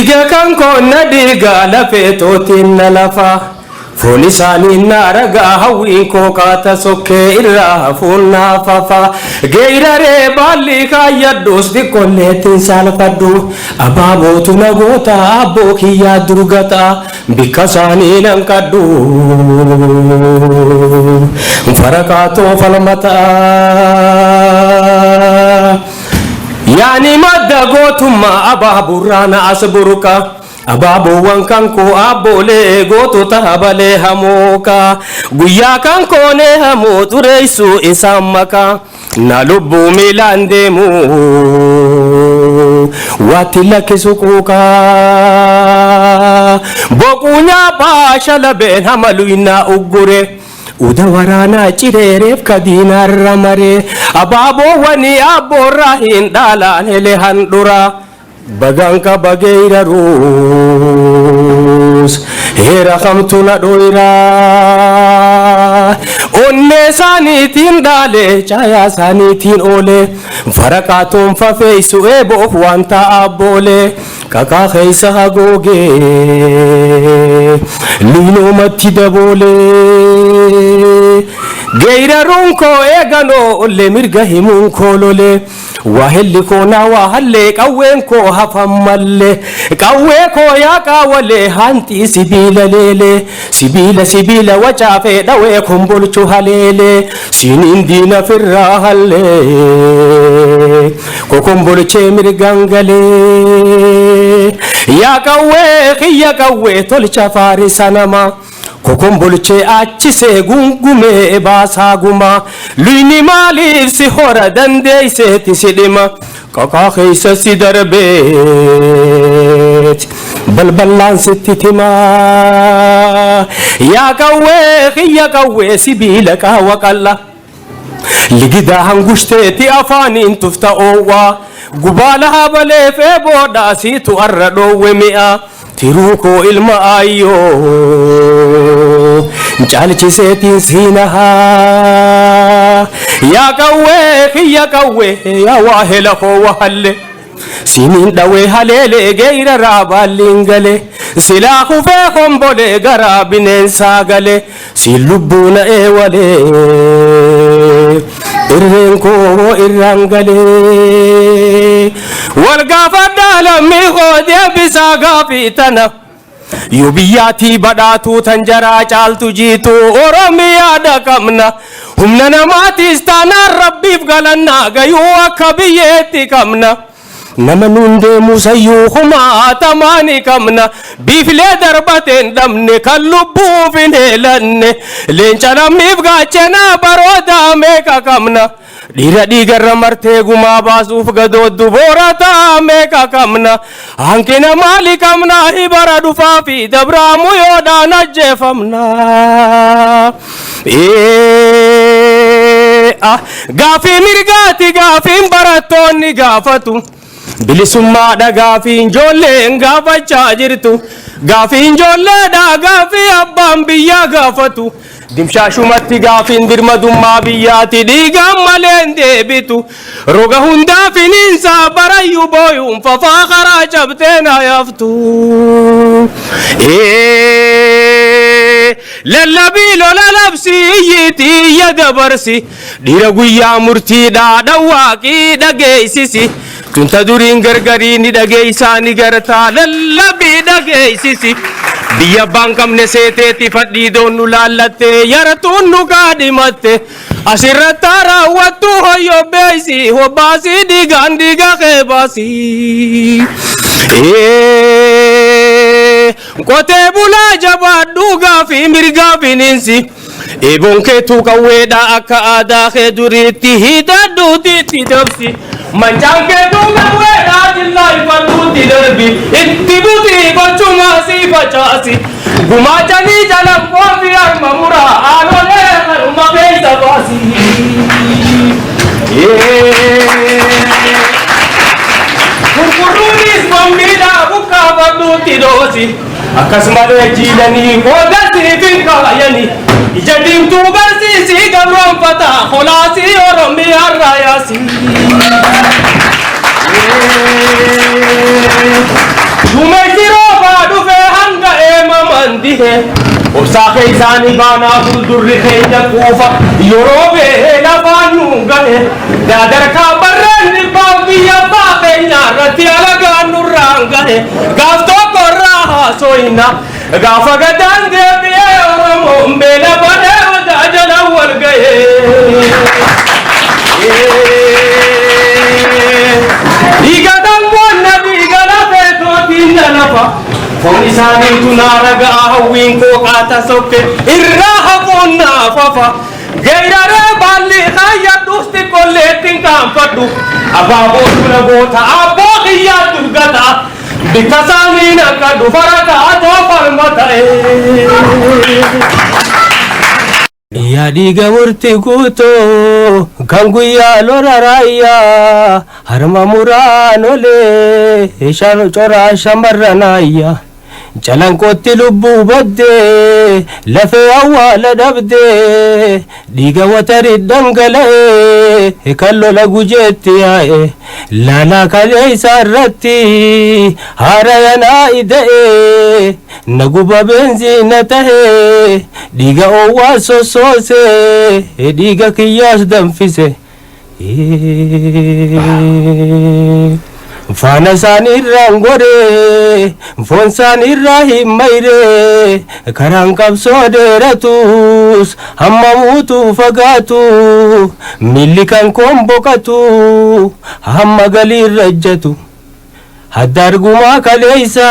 Dhiiga kan koo na dhiiga lafee tootiin na lafa. Foon isaanii na ragaa hawwiin koo qaata sokkee irraa hafuun na fafa. Geeraree baalli kaayyadhus xiqqolleettiin saalfadhu. Abaabootu na goota abboo kiyyaa durgata. Bikka isaanii nan qadhu. Faraqaatoo falmata. Yaani madda gootummaa abaaburraa na as burqa. Abaaboowwan kan koo abboolee gootota habalee hamooka. Guyyaa kan koonee hamoo xureessu isaan maka. Na lubbuu miilaan deemu waatti lakkisu quuqa. Boquu nyaaphaa shalabeen hamalu innaa uggure. Uda waraanaa cireereef kadiinaarra maree abaaboowwanii abboorraa hin dhaalaan hele handhura. Bagaan qaba geeraruus heera kamtu na dhoyra. Onnee isaaniitiin dhaale caayaa isaaniitiin oole faraqaa toonfa feeysu eeboof waan ta'a abboolee qaqaa keessa hagoogee liinoomatti daboolee. Geeraruun koo eeganoo ollee mirga himuun koo lolee. Waahilli koo naa waa hallee qawween koo hafan mallee qawwee koo yaa qaawwalee hanti sibiila leelee sibiila sibiila wacaafee dhawee kombolchu haleelee siiniin diina firraa hallee kokombolchee mirgaan galee yaa qawwee kiyya qawwee tolcha faarisa namaa. Kokombolchee achisee gungumee baasaa gumaa luyni maaliif si hora dandeeyseeti si dhima qaqaa keessa si darbeet balballaan sitti timaa yaa qawwee kiyya qawwee sibiila qaawa qalla ligidaa hangushiteeti afaaniin tufta oowwaa gubaala habalee feeboodhaa siitu arra dhoowwe mi'a. Tiruu koo ilma aayyoo caalchiseetiin siinahaa yaa qawwee kiyya qawwee yaa waahela koo wahalle siniin dhawee haleelee geeraraa baalliin galee silaa kufee kombolee garaa bineensaa galee siin lubbuu na eewalee irreen koo irraan galee wal gaafadhaa lammii koo deebisaa gaafii tana. Yoo biyyaatii badhaatuu tan jaraa caaltu jiitu Oromiyaa dhaqabna. Humna namaatiis taanaan rabbiif galannaa gayuu akka biyyeetti qabna. Nama nuun deemu sayyuu kumaatamaa ni qabna. Biiflee darbateen dhabne kan lubbuuf hin heelanne. Leenca lammiif gaachana baroodaa meeqa qabna. Dhiira dhiigarra martee gumaa baasuuf gadooddu boorataa meeqa qabna. Hanqina maali qabna hibara dhufaa fi dabraamu yoodhaan ajjeefamna. Gaafii mirgaati gaafiin barattoonni gaafatu. Bilisummaadha gaafiin ijoolleen gaafachaa jirtu. Gaafiin ijoolleedha gaafii abbaan biyyaa gaafatu. Dimshaashumatti gaafiin dirmadummaa biyyaati dhiigaan malee hin deebitu. Roga hundaa finiinsaa barayyuu booyuun fafaa karaa cabtee na yaaftu. Lallabii lola labsii iyyiitii iyya dabarsi. Dhiira guyyaa murtiidhaa dhawwaaqii dhageessisi. Tunta duriin gargarii ni dhageessaa ni gartaa lallabii dhageessisi. Biyya abbaan qabne seeteetti fadhii doonnu laallatte yaratuun nu kaadhimatte. Asirratti raawwattu hoyyoo beeysi hobbaasii dhiigaan dhiiga kee baasii. Qotee bulaa jabaadhu gaafii mirgaa finiinsi. Eeboon keetuu qawweedha akka aadaa kee duriitti hidhadhuuti itti dabsi. Mancaan keetuu qawweedha jillaa ifadhuutti darbi. Itti butii gochumaa si facaasi. Gumaachanii calanqoo fi harma muraa aanolee harma keessa baasi. Gurguruunis bombiidha buqqaafadhuutti doosi. Akkasumalee jiilanii qooda siif hin kaayani. Ija diimtuu barsiisii gabroonfata holaasii Oromiyaa raayaasi. Duumessi hiike. Obsaa keessaanii baanaa fuuldurri keenya quufa yeroo beela baanu gahe daadarkaa barreen dhibbaa biyya abbaa keenya irratti alagaan nurraan gahe gaaf tokko irraa haasoyna gaafa gadaan deebi'ee Oromoon beela bahee odaa jala wal gahee. Dhiiga dhangoonna dhiiga lafee tootiin na lafa. Foon isaaniitu naa raga'a hawwiin koo qaata sokke irraa hafuun naaf hafa. Geeraree baalli kaayyadhus xiqqolleetti hin qaanfadhu. Abaaboo dura goota abboo kiyyaa durgata. Bikka isaanii naqadhu fara kaatoo falma ta'e. Yaa dhiiga murtii guutuu kan guyyaa lola raayyaa harma muraan olee coraa shamarran ayyaa. Calanqootti lubbuu baddee lafee awwaala dhabdee dhiiga watarii dhangala'ee kan lola gujeetti yaa'e laalaa kaleessa irratti haara yanaa ida'ee na guba beenziina tahee dhiiga oowwaa sossoosee dhiiga kiyyaas danfise. Faana isaanii irraan godhee foon isaanii irraa hin mayree karaan qabsoo dheeratus hamma muutuu fagaatu miilli kan koon boqatu hamma galii irra ejjatu. Hadda argumaa kaleessa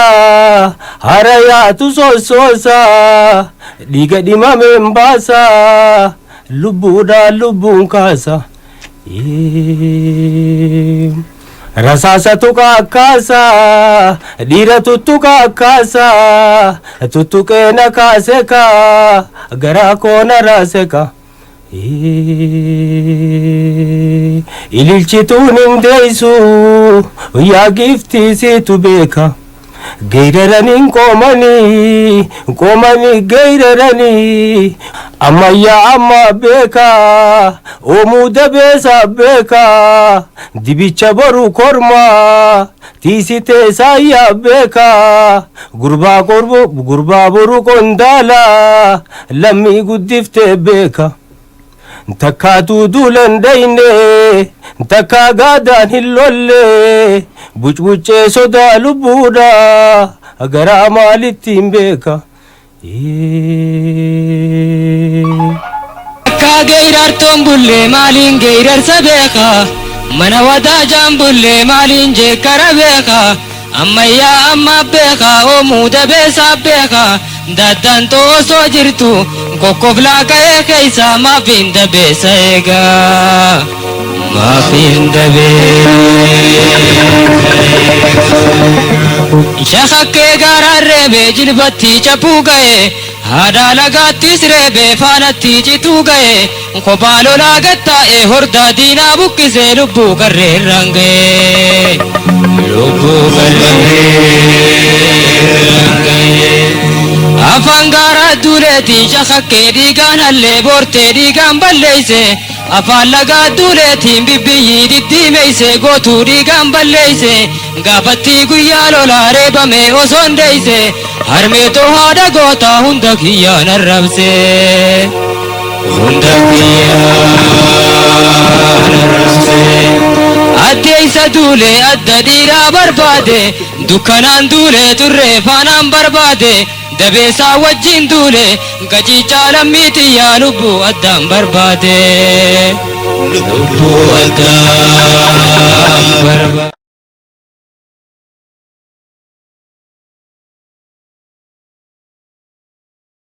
hara yaatu sossoosa dhiiga dhimameen baasa lubbuudhaan lubbuun kaasa. Rasaasa tuqa akkaasa dhiira tuttuqa akkaasa tuttuqee na kaase ka garaa koo na raase ka. Ililchituun hin deessu yaa giiftii siitu beeka. Geeraraniin qoomanii qoomanii geeraranii ammayyaa amma beeka oomuu dabeessa beeka dibicha boru kormaa tiisitee saayyaa beeka gurbaa korbo gurbaa boru qondaala lammii guddiftee beeka. Takkaatu duulan dayne takkaa gaadaan hin lolle bucbuccee sodaa lubbuudha garaa maalitti hin beeka. Akka geerartoon bullee maaliin geerarsa beeka mana wadaajaan bullee maaliin jeekkara beeka ammayyaa amma beeka oomuu dabeessaa beeka daddantoo osoo jirtu kokkoflaa ka'ee keessa maafiin dabeessa eegaa maafiin dabeessa. Shakakkee gaaraan reebee jilbatti cabuu ga'e haadha lagaattis reebee faanatti cituu ga'e kophaa lolaa gattaa'e hordaa diinaa buqqisee lubbuu qarreerraan ga'e. Lubbuu qarreerraan ga'e. Afaan gaaraa duuleetiin shakakkee dhiigaan hallee boortee dhiigaan balleeyse afaan lagaa duuleetiin bibbiyyii diddiimeyse gootuu dhiigaan balleeyse gaafatti guyyaa lolaa reebame osoo hin deeyse harmeetoo haadha gootaa hunda kiyyaan arrabse. Hunda kiyyaan arrabse. Addeeysa duulee adda dhiiraa barbaade dukkanaan duulee turree faanaan barbaade dabeessaa wajjin duule qaciichaa lammii xiyyaa lubbuu addaan barbaade. Lubbuu addaan barbaade.